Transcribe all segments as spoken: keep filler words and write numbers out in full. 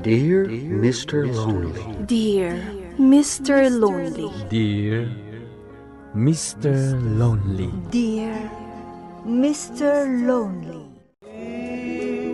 Dear Mister Lonely. Dear Mister Lonely. Dear Mister Lonely. Dear Mister Lonely.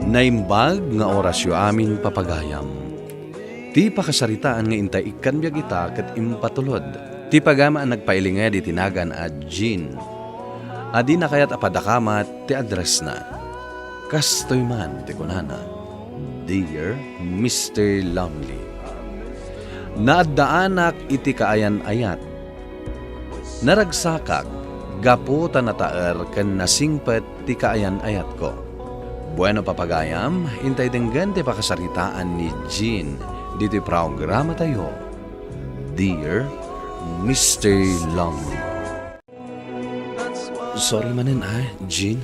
Naimbag nga orasyo amin, papagayam. Ti pakasaritaan nga intay ikkan biag ita ket impatulod ti pagayam a nagpailinged iti nagan a Jean. Adina kayat a padakamat ti addressna. Kastoy man ti kunana, "Dear Mister Lonely, naaddaanak iti kaayan-ayat. Naragsakak gapu ta nataer ken nasingpet ti kaayan-ayatko." Bueno, papagayam, intay denggen ti pakasaritaan ni Jean ditoy programatayo, Dear Mister Lonely. Sorry manen, ah, Jean.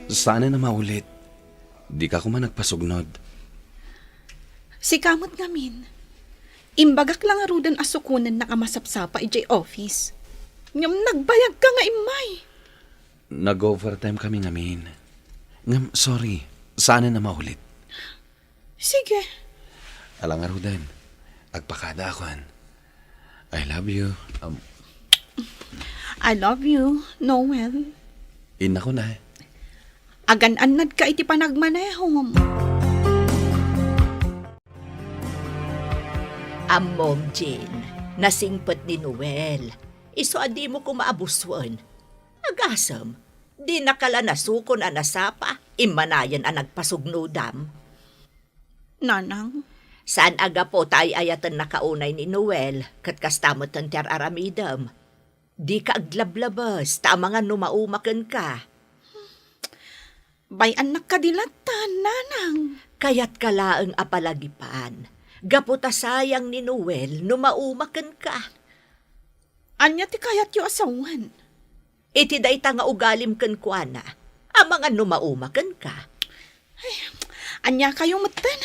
Saanen a maulit. Dika koma nagpasugnod. Sika met ngamin. Imbagak la ngaruden a sukonennak a masapsapa idiay office. Ngem nagbayagka nga immay. Nag-overtime kami ngamin. Ngem, sorry. Saanen a maulit. Sige. Ala ngaruden. Agpakadaakon. I love you. Um, I love you, Noel. Innakon, ah. Agan-annadka iti panagmanehom. Ammom, Jean, nasingpet ni Noel. Isu a dimo koma abusuen. Agasem, dinaka la nasukon a nasapa, immanayen a nagpasugnodam. Nanang? Saan a gapu ta ay-ayatennaka unay ni Noel, ket kasta met ti ar-aramidem. Dika aglablabes, ta amangan no mauma kenka. Bay-annak kadi latta, Nanang. Kayatka laeng a palagipan. Gapu ta sayang ni Noel no mauma kenka. Ania ti kayatyo a sawen? Iti dayta nga ugalim kenkuana, amangan no mauma kenka. Ay, ania kayo metten?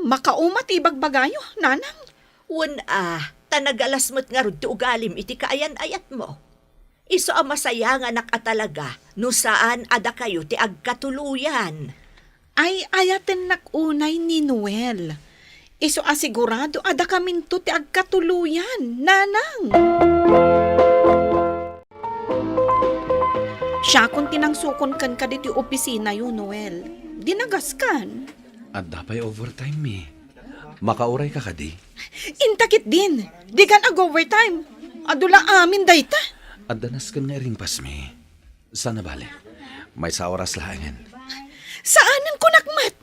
Makauma ti ibagbagayo, Nanang? Wen a, ta nagalas met ngarud ti ugalim iti kaayan-ayatmo. Isu a masayanganak a talaga no saan a dakayo ti agkatuloyan. Ay-ayatennak unay ni Noel. Isu a sigurado a dakaminto ti agkatuloyan, Nanang. Siakon ti nangsukon kenka ditoy opisinayo, Noel. Dinagaskan. Adda pay overtime mi. Makaurayka kadi? Inta ketdin. Dikan ag-overtime. Adu la amin dayta. Adda nasken nga iringpasmi. Saan a bale. Maysa a oras laengen. Saanen kunak met.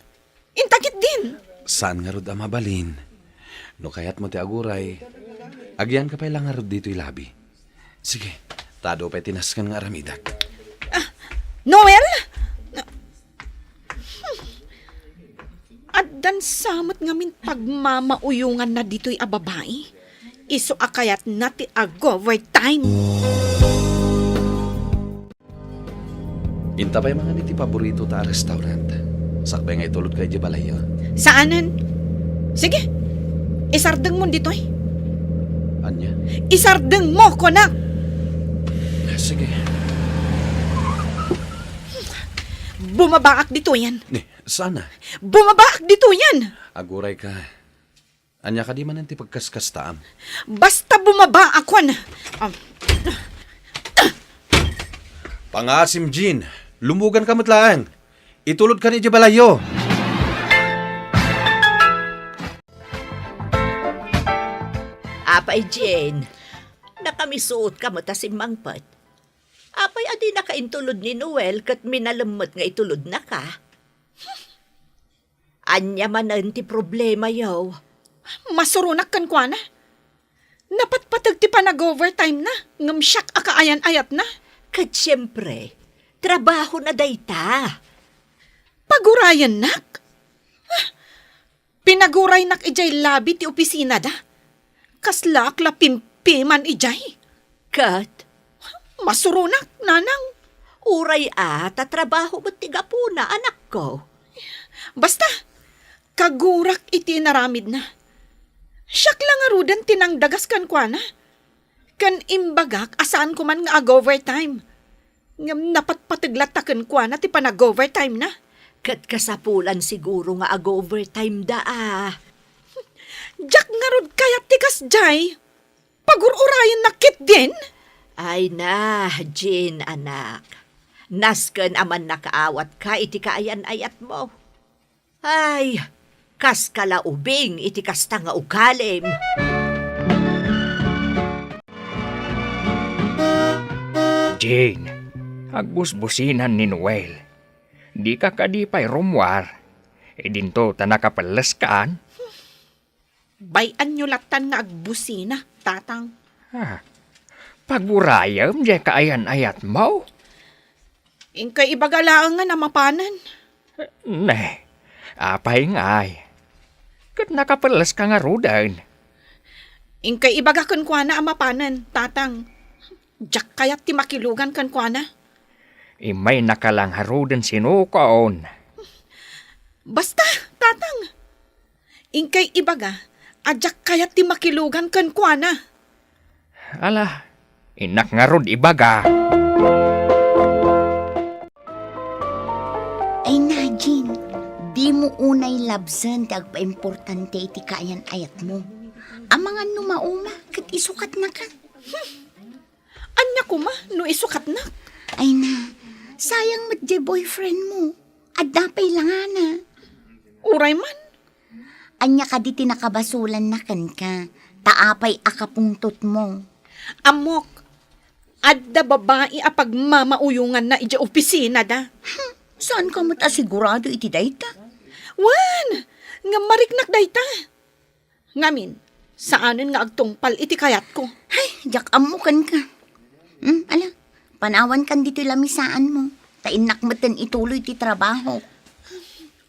Inta ketdin. Saan ngarud a mabalin. No kayatmo ti aguray, agyanka pay la ngarud ditoy labi. Sige, ta adu pay ti nasken nga aramidek. Ah, Noel? Addan sa met ngamin pagmamauyonganna ditoy a babai. Isu a kayatna ti ag-overtime. Inta pay mangan iti paboritota a restaurant. Sakbay nga itulodka idiay balayyo. Saanen? Sige. Isardengmo ditoy. Ania? Isardengmo, kunak! Sige. Bumabaak ditoyen. Ni, saan a? Bumabaak ditoyen! Agurayka. Ania kadi manen ti pagkaskastaam? Basta bumabaakon. Ah. Pangaasim, Jean. Lumuganka met laeng. Itulodkan idiay balayyo. Apay, Jean, nakamisuotka met a simmangpet. Apay a dinaka intulod ni Noel ket minalem met nga itulodnaka? Ania manen ti problemayo? Masuronak kenkuana. Napatpateg ti panag-overtime na, ngem siak a kaayan-ayatna. Ket siempre, trabahona dayta. Pagurayennak? Ah, pinaguraynak idiay labi ti opisinada. Kaslaak la pimpiman idiay. Ket? Masuronak, Nanang. Uray a, ta trabaho met ti gapuna, anakko. Basta, kagurak iti inaramidna. Siak la ngaruden ti nangdagas kenkuana. Ken imbagak a saanko man nga ag-overtime. Ngem napatpateg latta kenkuana ti panag-overtime na. Ket kasapulan siguro nga ag-overtime da, a. Diak ngarud kayat ti kasdiay. Pagur-urayennak ketdin? Ay na, Jean, anak. Nasken a mannakaawatka iti kaayan-ayatmo. Ay, kaska la ubing iti kasta nga ugalim. Jean, agbusbusinan ni Noel. Dika kadi pay rummuar. Idinto ta nakapelleskan? Bay-anyo lattan nga agbusina, Tatang. Ah, pagurayem diay kaayan-ayatmo? Inkay ibaga laengen a mapanen. Ne, apay ngay? Ket nakapelleska ngaruden. Inkay ibaga kenkuana a mapanen, Tatang. Diak kayat ti makilugan kenkuana. Immaynaka la ngaruden sinukon. Basta, Tatang. Inkay ibaga a diak kayat ti makilugan kenkuana. Ala, innak ngarud ibaga. Ay na, Jean, dimo unay labsen ti agpaimportante iti kaayan-ayatmo. Amangan no mauma ket isukatnaka. Ania koma no isukatnak? Ay na, sayang met diay boyfriendmo. Adda pay langana. Uray man. Ania kadi ti nakabasolanna kenka? Ta apay a kapungtotmo? Ammok, adda babai a pagmamauyonganna idiay opisinada. Hmm, saanka met a sigurado iti dayta? Wen, ngem mariknak dayta. Ngamin, saanen nga agtungpal iti kayatko. Ay, diak ammo kenka. Hmm, ala, panawankan ditoy lamisaanmo. Ta innak metten ituloy ti trabaho.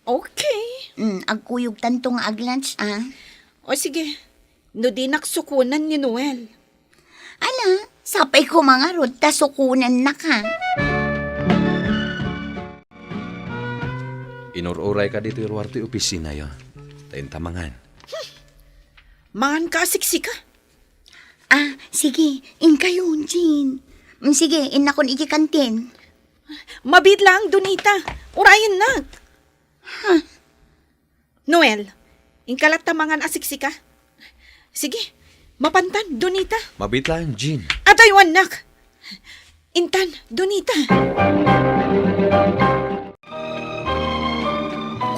Okay. Hmm, agkuyogtanto nga ag-lunch, a. O sige, no dinak sukonen ni Noel. Ala, sapay koma ngarud ta sukonennaka. Inur-urayka ditoy ruar ti opisinayo. Ta inta mangan. Manganka a siksika? Ah, sige, inkayon, Jean. Mm, sige, innakon iti kantin. Mabiit laeng, Donita. Urayennak. Huh. Noel, inka latta mangan a siksika? Sige, mapantan, Donita. Mabiit laeng, Jean. Adaywannak. Intan, Donita.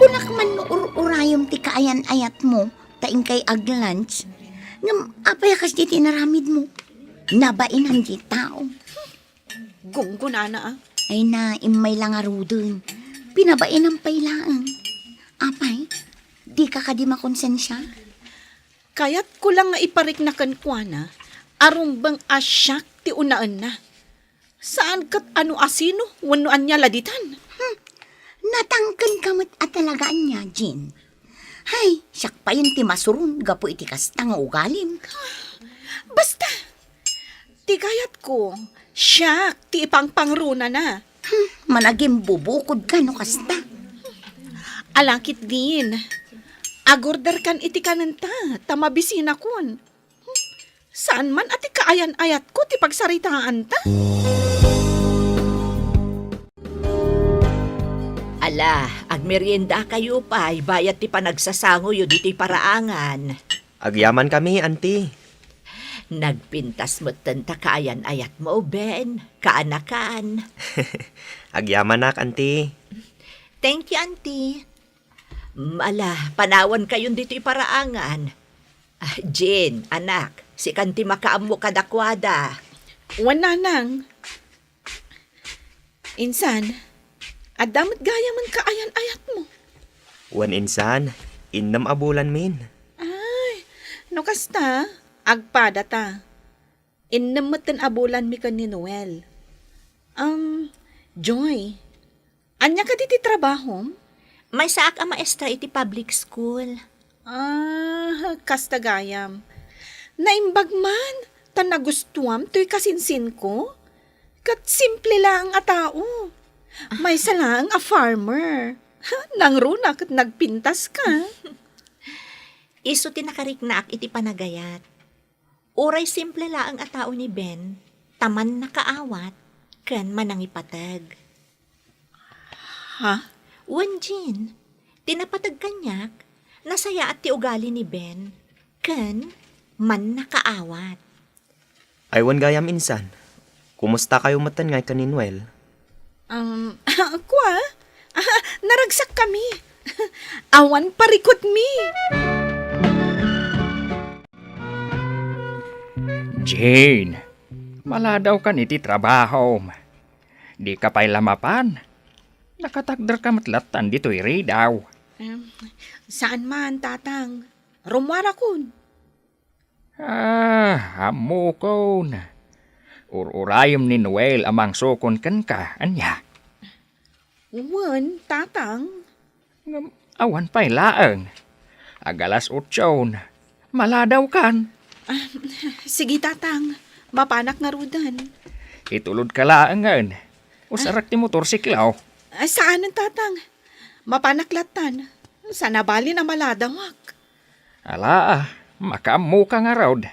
Kunak man no ur-urayem ti kaayan-ayatmo, ta inkay ag-lunch. Ngem apay a kasdi ti inaramidmo? Nabainam ti tao. Gunggonana, a. Ay na, immay la ngaruden. Pinabainam pay laeng. Apay, dika kadi makonsensia? Kayatko lang nga iparikna kenkuana a rumbeng a siak ti unaenna. Saan ket a no asino wenno ania la ditan. Hmm. Natangkenka met a talaga ania, Jean? Hay, siak payen ti masuron gapu iti kasta nga ugalim. Basta, ti kayatko, siak ti ipangpangronana. Hmm, managimbubukodka no kasta. Ala ketdin, agorderkan iti kanenta ta mabisinakon. Saan man a ti kaayan-ayatko ti pagsaritaanta? Ala, agmeriendakayo pay bayat ti panagsasangoyo ditoy paraangan. Agyamankami, Auntie. Nagpintas metten ta kaayan-ayatmo, Ben, kaanakan. Agyamanak, Auntie. Thank you, Auntie. Mm, ala, panawankayon ditoy paraangan. Ah, Jean, anak, sikan ti makaammo kadakuada. Wen, nanang. Insan, adda met gayamen kaayan-ayatmo? Wen, insan, innem a bulanmin. Ay, no kasta, agpadata. Innem metten a bulanmi ken ni Noel. Um, Joy, ania kadi ti trabahom? Maysaak a maestra iti public school. Ah, kasta gayam. Naimbag man, ta nagustuam toy kasinsinko. Ket simple laeng a tao. Maysa laeng a farmer. Nangruna ket nagpintaska. Isu ti nakariknaak iti panagayat. Uray simple laeng a tao ni Ben, ta mannakaawat ken manangipateg. Ha? Wen, Jean, ti napateg kaniak, nasayaat ti ugali ni Ben ken mannakaawat. Ay, wen gayam insan, kumusta kayo metten ngay ken ni Noel? Um, kua? Ah, naragsak kami. Awan parikutmi. Jean, maladaw kan iti trabahom. Di ka pay la mapan. Nakatakder ka met lattan ditoy ridaw. Em, saan man, Tatang. Rummuarakon. Ah, ammokon. Ur-urayem ni Noel a mangsukon kenka, ania? Wen, Tatang. Ngem awan pay laeng. Ag-alas otson. Maladaw kan. Ah, sige, Tatang. Mapanak ngaruden. Itulod ka laengen. Usarek ti motorsiklo. Ah, saanen, Tatang. Mapanak lattan. Saan a balin a maladawak. Ala, makaammoka ngarud.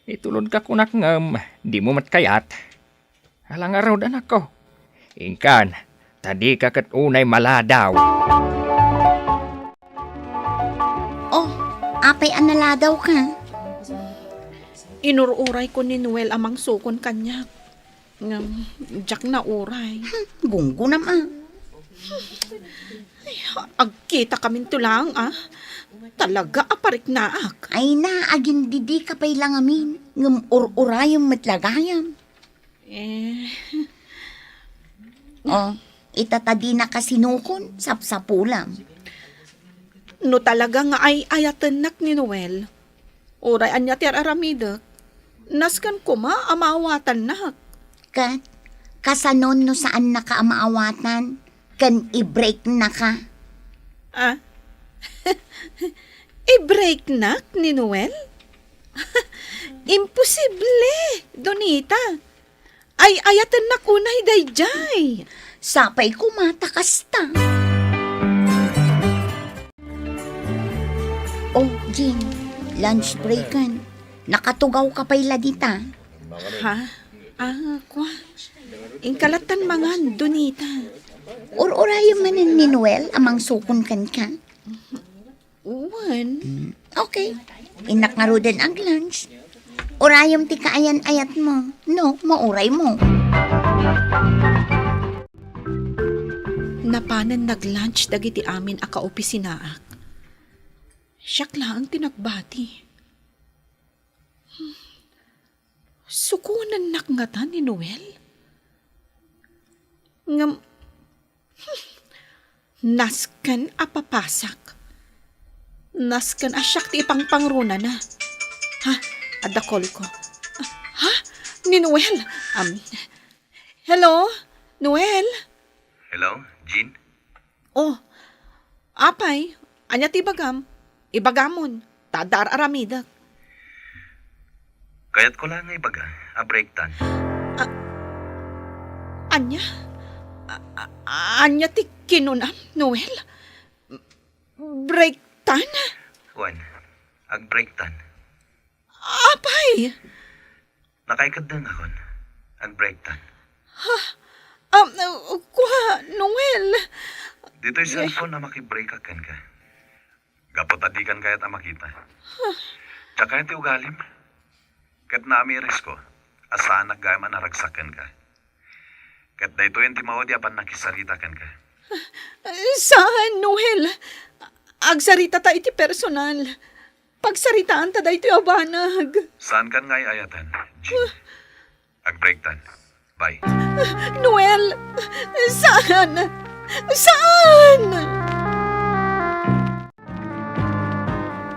Itulod ka kunak ngem, dimo met kayat. Ala ngarud, anakko. Inkan, ta dika ket unay maladaw. Oh, apay a naladawka? Inur-urayko ni Noel a mangsukon kaniak. Ngem, diak nauray. Hmm, gunggonam a. Ay, agkitakaminto laeng a. Talaga a pariknaak. Ay na, agindidika pay la ngamin. Ngem ur-urayem met la gayam. Eh. Oh, ita ta dinaka sinukon, sapsapulam. No talaga nga ay-ayatennak ni Noel, uray ania ti ar-aramidek, nasken koma a maawatannak. Ket, kasanon no saannaka a maawatan, ken i-breaknaka? Ah? I-breaknak ni Noel? Imposible, Donita. Ay-ayatennak unay daydiay. Sapay koma ta kasta. Oh, Jean, lunch breaken. Nakatugaw ka pay la dita. Ha? Ah, kua. Inka lattan mangan, Donita. Ur-urayem manen ni Noel a mangsukon kenka. Wen. Mm, okay. Innak ngaruden ag-lunch. Urayem ti kaayan-ayatmo. No, mauraymo. Napanen nag-lunch dagiti amin a kaopisinaak. Siak laeng ti nagbati. Sukonennak ngata ni Noel? Ngem, nasken a papasak. Nasken a siak ti ipangpangrunana. Ha? Adda call ko. Ha? Ni Noel? Um, hello? Noel? Hello, Jean? Oh, apay, ania ti ibagam? Ibagamon, ta adda ar-aramidek. Kayatko la nga ibaga a breaktan. A-, ania? A-, a-, ania ti kinunam, Noel? Breaktan? Wen, ag-breaktan. Apay! Nakaikeddengakon. Ag-breaktan. Ha? Um, kua, Noel? Ditoy cellphone a makibreakak kenka. Gapu ta dikan kayat a makita. Diak kayat ti ugalim. Ket naamirisko a saanak gayam a naragsak kenka. Ket daytoyen ti maudi a pannakisarita kenka. Saan, Noel. Agsaritata iti personal. Pagsaritaanta daytoy a banag. Saankan nga ay-ayaten, Jean. Ag-breaktan. Bye. Noel! Saan? Saan?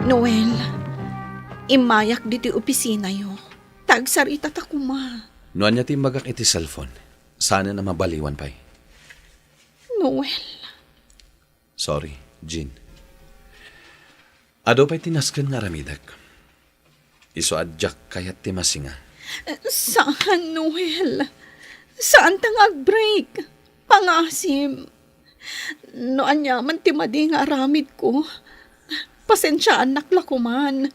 Noel, immayak ditoy opisinayo. Ta agsaritata koma. No ania ti imbagak iti cellphone, saanen a mabaliwan pay. Noel. Sorry, Jean. Adu pay ti nasken nga aramidek. Isu a diak kayat ti masinga. Saan, Noel. Saanta nga ag-break. Pangasim. No aniaman ti madi nga aramidko, pasensiaannak la koman.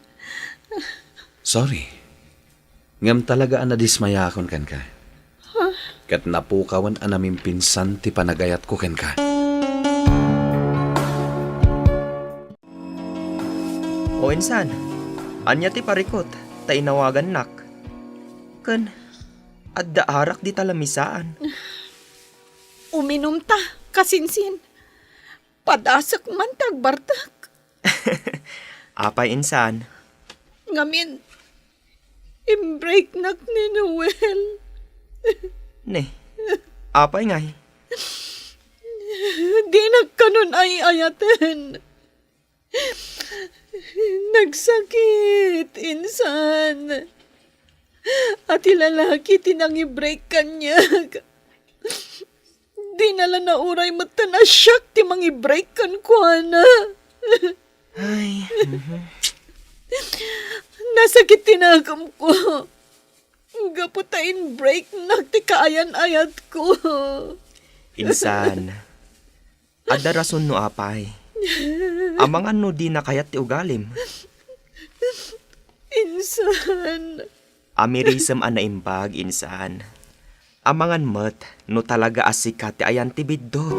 Sorry. Ngem talaga a nadismayaakon kenka. Ket napukawen a namimpinsan ti panagayatko kenka. O insan, ania ti parikut ta inawagannak? Ken adda arak dita lamisaan. Uminumta, kasinsin. Padasek man ti agbartek. Apay insan? Ngamin, imbreaknak ni Noel. Ne, apay ngay? Dinak kanon ay-ayaten. Nagsakit, insan. A ti lalaki ti nangibreak kaniak. Dina la nauray met ta siak ti mangibreak kenkuana. Ay, mhm. Nasakit ti nakemko. Gapu ta imbreaknak ti kaayan-ayatko. Insan, adda rason no apay. Amangan no dina kayat ti ugalim. Insan. Amirisem a naimbag, insan. Amangan met no talaga a sika ti ayan ti biddut.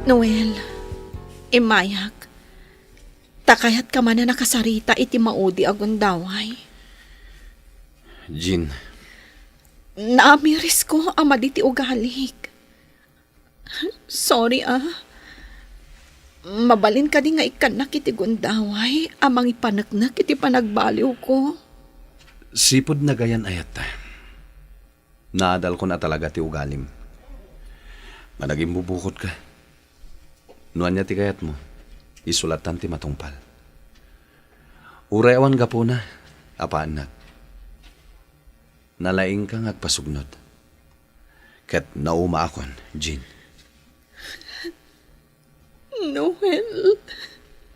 Noel, immayak. Ta kayatka man a nakasarita iti maudi a gundaway. Jean. Naamirisko a madi ti ugalik. Sorry, ah. Mabalin kadi nga ikkannak iti gundaway a mangipaneknek iti panagbaliwko? Sipud nagayan-ayatta. Naadalkon a talaga ti ugalim. Managimbubukod ka. No ania ti kayatmo, isulattan ti matungpal. Uray awan gapuna, apaannak. Nalaingka nga agpasugnod. Ket naumaakon, Jean. Noel.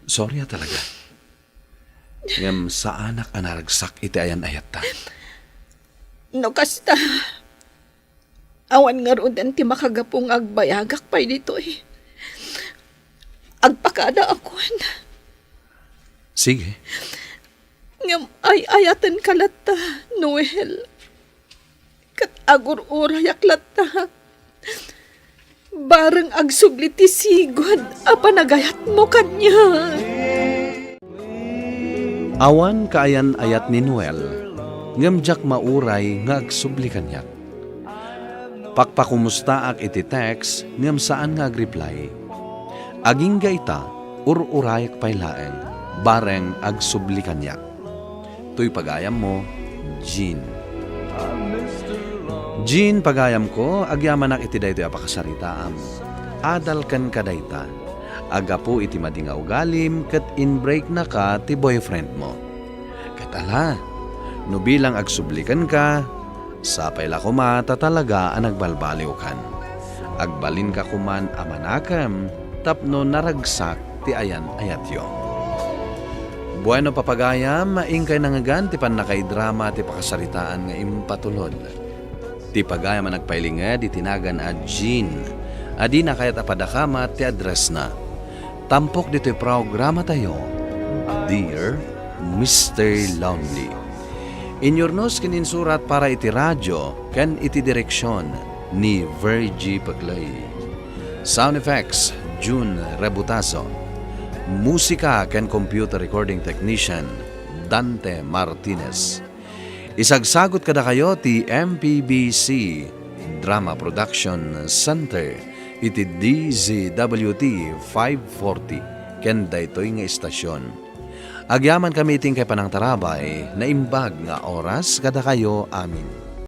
Sorry a talaga. Ngem saanak a naragsak iti ayan-ayatta. No kasta, awan ngaruden ti makagapu nga agbayagak pay ditoy. Agpakadaakon. Sige. Ngem ay-ayatenka latta, Noel. Ket agur-urayak latta. Bareng agsubli ti sigud a panagayatmo kaniak. Awan kaayan-ayat ni Noel, ngem diak mauray nga agsubli kaniak. Pakpakumustaak iti text, ngem saan nga agreply. Agingga ita, ur-urayak pay laeng, bareng agsubli kaniak. Toy pagayammo, Jean. Jean, pagayamko, agyamanak iti daytoy a pakasaritaam. Adal kenka dayta. Aggapu iti madi nga ugalim ket inbreaknaka ti boyfriendmo. Ket ala, no bilang agsubli kenka, sapay la koma ta talaga a nagbalbaliwkan. Agbalinka koman a manakem tapno naragsak ti ayan-ayatyo. Bueno, papagayam, inkay nangngegan ti pannakaidrama ti pakasaritaan nga impatulod. Ti pagayam a nagpailinged iti nagan a Jean, a dina kayat a padakamat ti addressna. Tampok ditoy programatayo, Dear Mister Lonely. Inyurnos ken insurat para iti radio ken iti direksion ni Virgie Peclay. Sound effects, June Rebutaso. Musika ken computer recording technician, Dante Martinez. Isagsagut kadakayo ti M P B C Drama Production Center iti D Z W T five forty ken daytoy nga istasion. Agyamankami iti inkay panangtarabay, naimbag nga oras kadakayo amin.